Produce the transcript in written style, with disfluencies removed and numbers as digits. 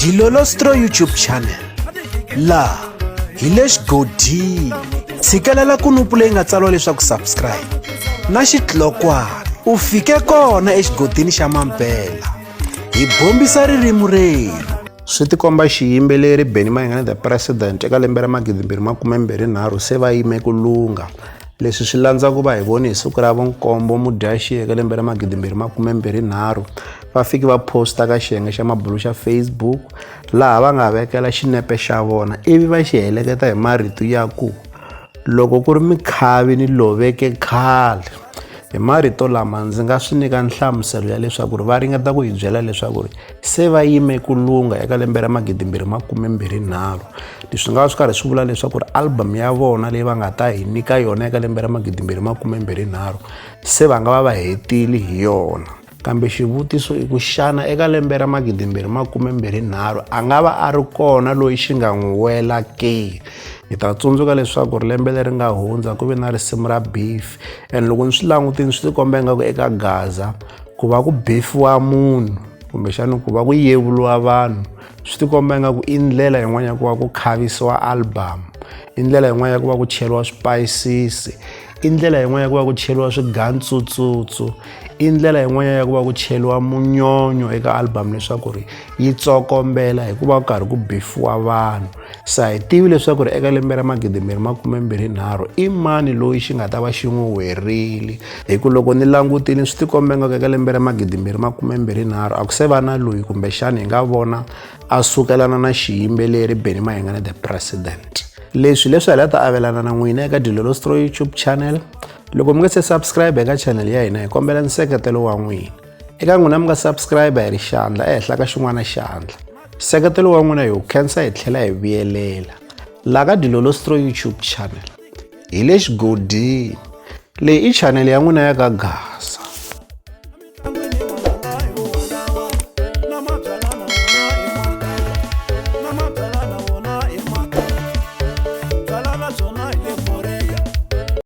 Dilolostro YouTube channel laha hi le xigodini tshikelela kunupu leyi nga tsariwa leswaku subscribe na xitlokwana u fike kona exigodini xa mampela hi bombisa ririmi rerhu. Swi tikomba xiyimbeleri Benny Mayengani The President eka lembe ra 2023 se va yime ku lungha. Leswi swi landza ku va hi voni hi siku ra vunkombo Mudyaxihi eka lembe ra 2023 va fiki va posta ka xiyenge xa mabulo xa Facebook laha va nga vekela xinepe xa vona ivi va xi heleketa hi marito ya ku loko ku ri mikhavi ni loveke khale. Hi marito lama ndzi nga swi nyika nhlamuselo ya leswaku ri va ringeta ku hi byela leswaku ri se va yime ku lungha eka lembe ra 2023. Leswi nga va swi karhi swi vula leswaku ri album ya vona leyi va nga ta hi nyika yona eka lembe ra 2023 se va nga va va hetile hi yona. Kambe xivutiso i ku xana eka lembe ra 2023 a nga va a ri kona loyi xi nga n'wi wela ke? Hi ta tsundzuka leswaku ri lembe leri nga hundza ku ve na risimu ra beef and loko ni swi langutile swi tikomba ingaku eka Gaza ku va ku beefiwa munhu kumbexana ku va ku yevuriwa vanhu swi tikomba ingaku i ndlela yin'wana ya ku va ku khavisiwa album i ndlela yin'wana ya ku va ku cheriwa swipayisisi i ndlela yin'wana ya ku va ku cheriwa swigantsutsutsutsu i ndlela yin'wana ya ku va ku cheriwa munyonyo eka album leswaku ri yi tsokombela hikuva ku karhi ku bifiwa vanhu se a hi tivi leswaku ri eka lembe ra 2023 i mani loyi xi nga ta va xi n'wi werile hi ku loko ni langutile swi tikomba ingaku eka lembe ra 2023 a ku se va na loyi kumbexana hi nga vona a sukelana na xiyimbeleri Benny Mayengani the President. Leswi leswi hi la ta avelana na n'wina eka Dilolostro YouTube channel. Loko mi nga se subscribe eka channel ya hina hi kombela nseketelo wa n'wina. Eka n'wina mi nga subscribe hi ri xandla ehenhla ka xin'wana xandla. Nseketelo wa n'wina hi wu khensa hi tlhela hi vuyelela. La ka Dilolostro YouTube channel hi le xigodini. Leyi i channel ya n'wina ya ka Gaza.